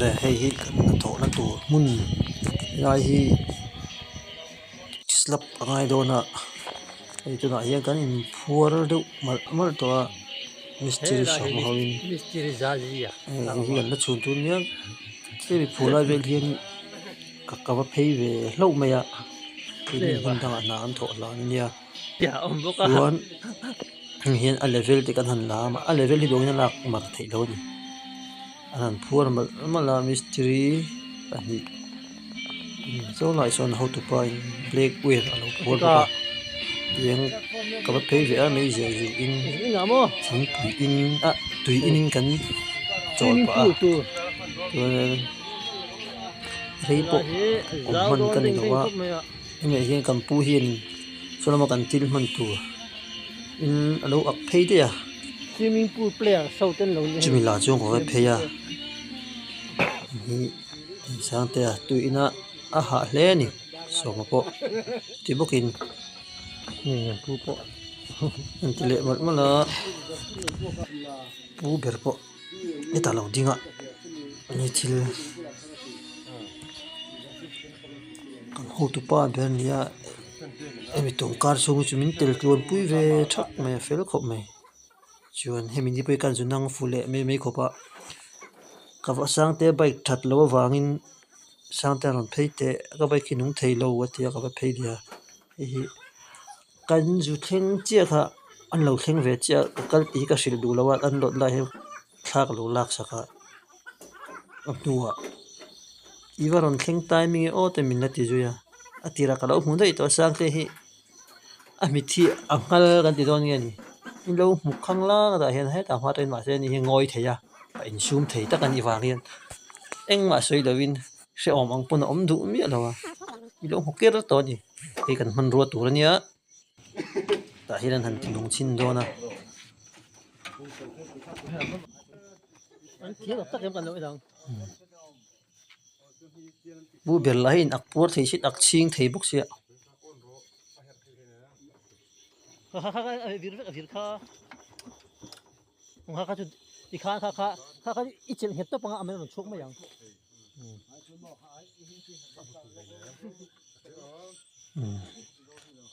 Awle hei hi kan hnathawhna tur hmun helai hi slab a ngai dawn a hei tunah hian kan inphuar deuh malh malh tawh a mistiri sawm ho in hei hi an la chhun tur nia hemi phur lai vel hian ka va phei ve hlauh mai a hmun dangah hna an thawh hlan ania chuan heng hian a level te kan han la a a level hi duangin a lak mar theih loh a ni an han phuar malh malh a mistiri pahnih saw lai sawn hotupa in black wear a lo phuar bawk a tiang ka va phei ve a meizial zu in thingpui in ah tui in in kan chawl pah a chuan rei pawh awm hman ka ni lo a hemi ah hian kan pu hian saw lama kan thil hman tur in a lo ak phei daih a chumi lah chuan ka va phei a Sangtea tuiin a a hah hle a ni sawma pawh ti bawkin an ti leh mawlh mawlh a pu ber pawh hetah a lo ding a ni thil kan hotupa ber a ni a hemi tawngkar chhung hi chu min tel tluan pui ve thak mai a fel khawp mai. Chuan hemi ni pawh hi khan zu nang fu leh mai mai khawp a ka va Sangte bike that loh avangin Sangte a rawn phei teh ka bike hi nung thei lo a tia ka va phei leh a hei hi kan zu thleng chiah kha an lo thleng ve chiah a ka kal tih hi ka hrilh duh lo a an lawt lai hian thla ka lo lak sak a a hnuah i va rawn thleng timing e aw te min la ti zui a a tirah ka lo hmu daih tawh a Sangte hi. A mit hi a nghal kan ti dawn nge ni in lo hmu khang lang ah hian hetah hma atangin mahse ani hi ngawi thei a a insum thei tak a nih vang hian engmah sawi lovin hrehawm ang pawn a awm duh miah lo a i lo hmu ker tawh a ni hei kan hmanrua tur a nia tah hian an han ti nung chhin dawn a. Pu ber lah hi in ak puar thei si ak chhing thei bawk sia.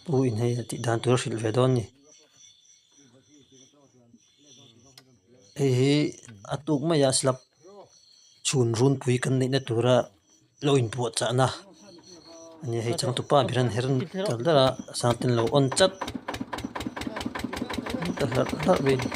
Pu in hei a tih dan tur a hrilh ve dawn a ni. Hei hi a tuk mai a slab chhun runpui kan neihna tura lo inpuahchahna a ni a hei changtupa ber an her dal dal a sangte an lo on chat ta hlarh hlarh mai a ni.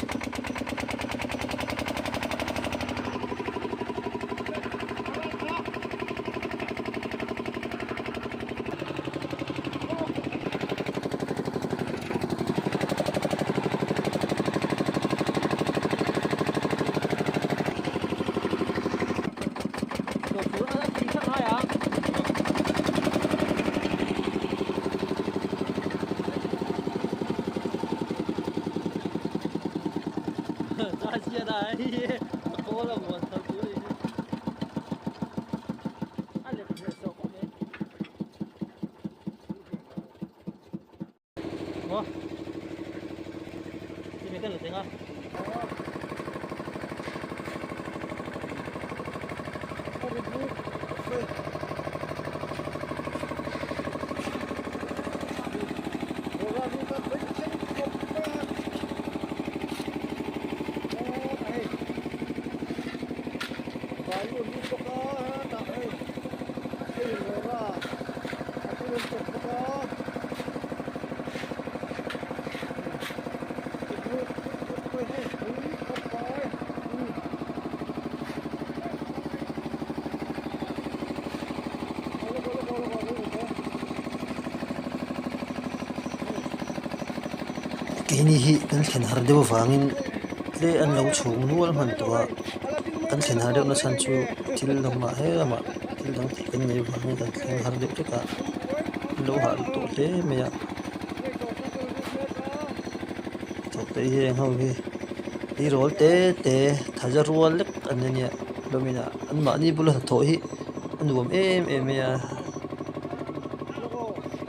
Keini hi kan thlen har deuh avangin tle an lo chhung nual hman tawh a kan thlen har deuh na chhan chu thil lamah he lamah thil dang tih kan nei avangin kan thleng har deuh vek a an lo hah tawh hle mai a thawk te hi heng ho hi tirawl te te thaza rual lek an ni ania hlawmin ah anmahni bula hnathawh hi a nuam em em mai a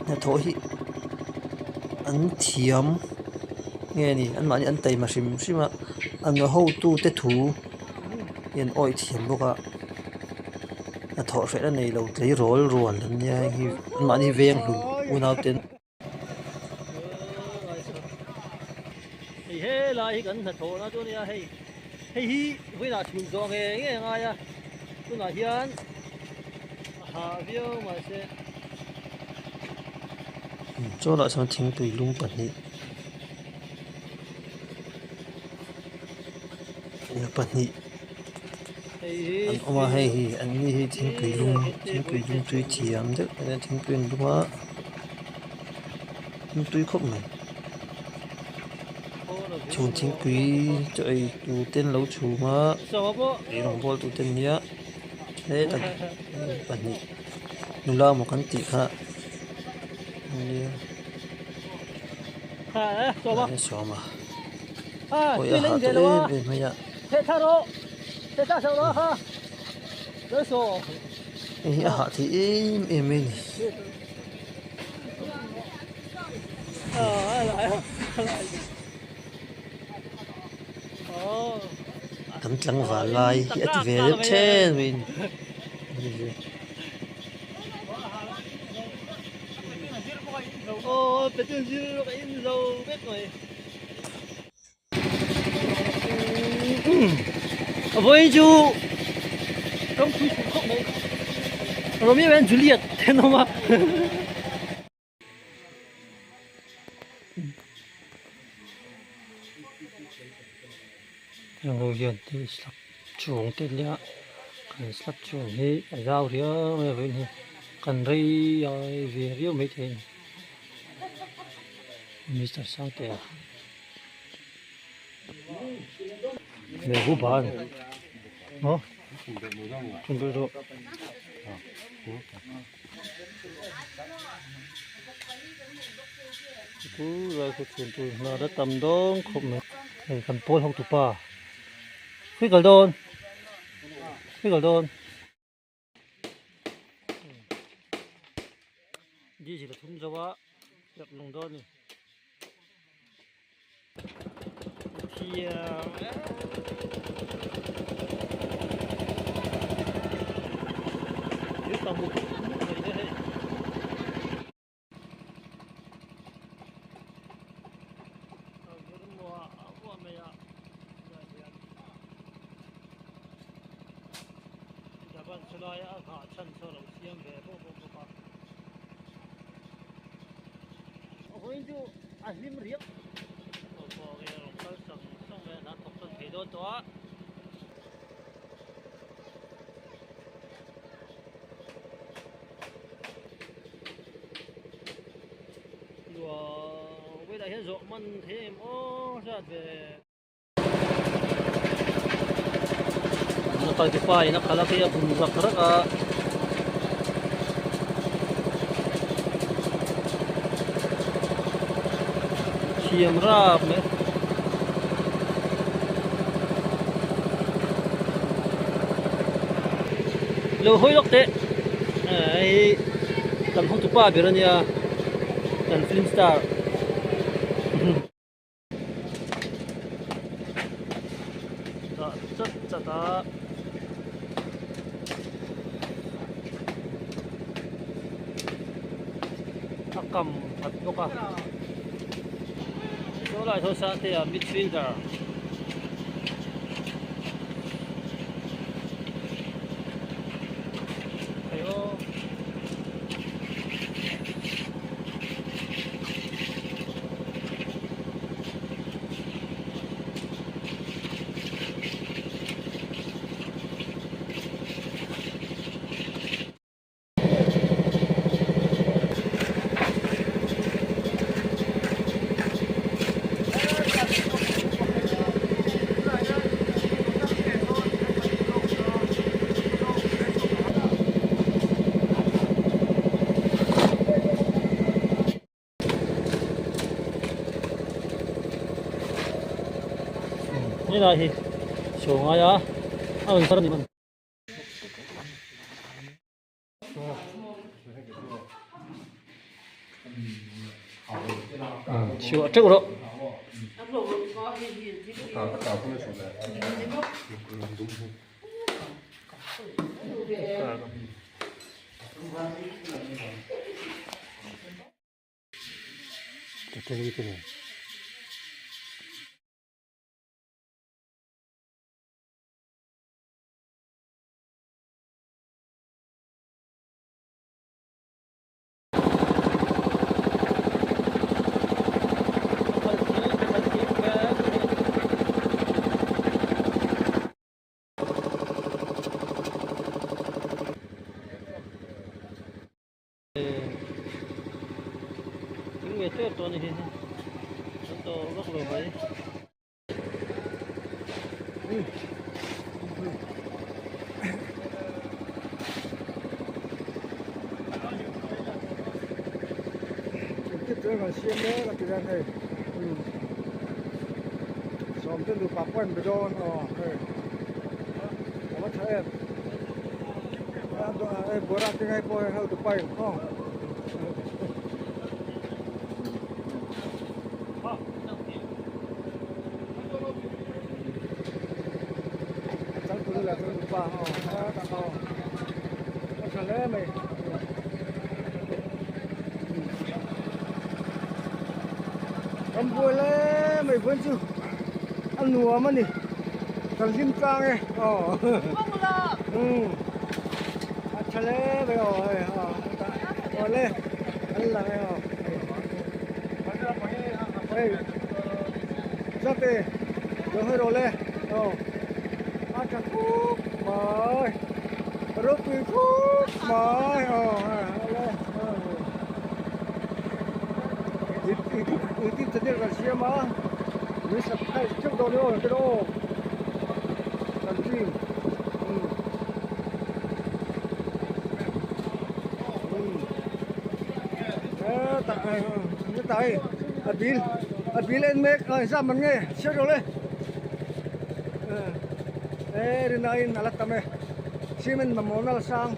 hnathawh hi an thiam nge ni anmahni an taima hrim hrim a an hotute thu hi an awih thiam bawk a. Hnathawh hrehna nei lo tleirawl rual an nia hei hi anmahni veng hlun unau ten. Hei helai hi kan hnathawhna chu a nia hei hei hi vawiinah chhun zawh ngei ngei a ngai a tunah hian a hah viau mahse. Chaw lah chuan thingpui lum pahnih pahnih an awm a hei hi an ni hi thingpui lum thingpui lum tui thiam deuh mai a thingpui an lum a lum tui khawp mai chhun thingpui chaw ei tur te an lo chhum a ei rawng bawl tur te an nia hetah pahnih nula maw kan tih kha ania sawma pawih a hah tawh em em mai a. Hei hi a hah thei em em mai a ni. Kan tlangval lai hi a ti ve deuh then mai a ni. Vawiin chu ram pui thuk khawp mai Romeo and Juliet te an awm a. Heng ho hian thil slap chuang te nia kan slap chuang hi a zau riau mai a vawiin hi kan rei ve viau maithei a ni Mister Sangtea. Tam dawn khawp mai hei kan pawl ho tupa khawi kal dawn khawi kal dawn diesel a thum zo a yak lung dawn a ni. A hlim riau rawn kal sang sang mai a hna thawk chuan thei dawn tawh a. Luah velah hian zawh man thei em aw hriat ve. Motor pa in a khalh a khi a bun rak rak a. Thiam rap mai. Lo hawi lawk teh hei kan hotupa ber a nia kan film star. Dah chat chat a. A kam that bawk a. Saw lai saw sang te ah midfielder. Hei aw. Helai hi saw ngai a a rawn thar a ni chhuah teuh rawh. Tatei te nen. Thing ve tep tawh a ni hi an to vak lo mai. Rambuai le mai vawiin chu a nuam a ni kan hlim tlang e aw umm a tha hle mai aw hei aw aw le an lang e aw hei zate lo hawi rawh le aw a tha khawp mai ropui khawp mai aw aw le youtube channel kan siam a min subscribe theuh dawn aw te aw kan team umm umm hetah hetah hei a bil a bil en mek a exam an nge chhiar rawh le e rinaiin a la tam e cement mamawhna la sang.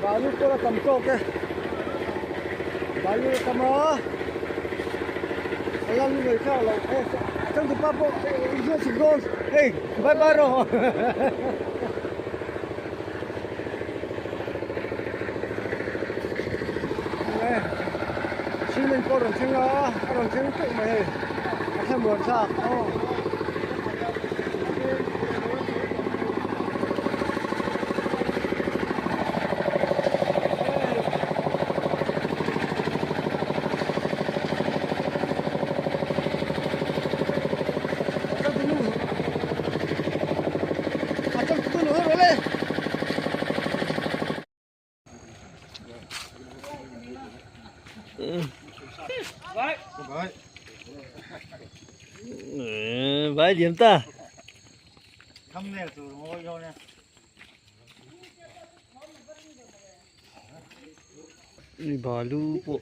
Balu pawh a tam tawk e balu a tam a a lan mai thlak loh e changtupa pawh inhriat chhuk dawn hei bye bye rawh cement pawh a rawn thleng a a rawn thleng teuh mai hei a thlamuan thlak aw. Vai liam ta. Balu pawh.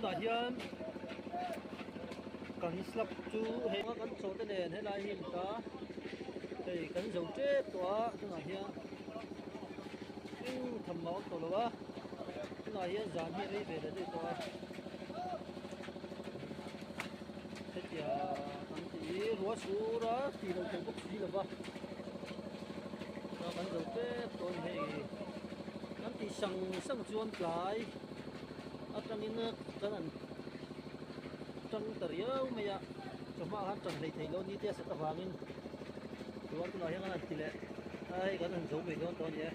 Tunah hian kan slab chu hei kan chaw te nen helai hi a ni ta hei kan zo tep tawh a tunah hian eng tham a awm tawh lo a tunah hian zan hi a rei ve leh daih tawh a hetia kan tih hi ruah sur a tih loh theih bawk si lo va kan zo tep tawh a ni hei kan tih sang sang chuan tlai. Atangin kan an tang ta riau mai a, chawhma khan tan hlei theih loh ni te a sat avangin chuan tunah hian kan han ti leh a, hei kan han zo mai dawn tawh a ni e.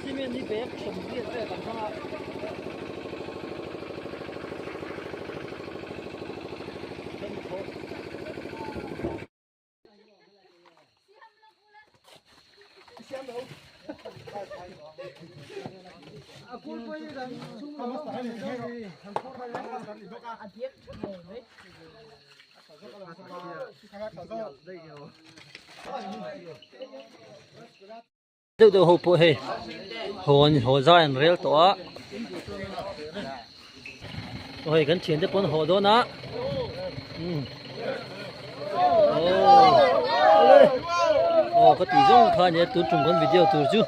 Cement hi bag 80 vel kan hmang a. Deuh deuh ho pawh hei haw an haw zai an rel tawh a aw hei kan thian te pawh an haw dawn a umm aw ka tih zawng kha ania tun tum kan video tur chu.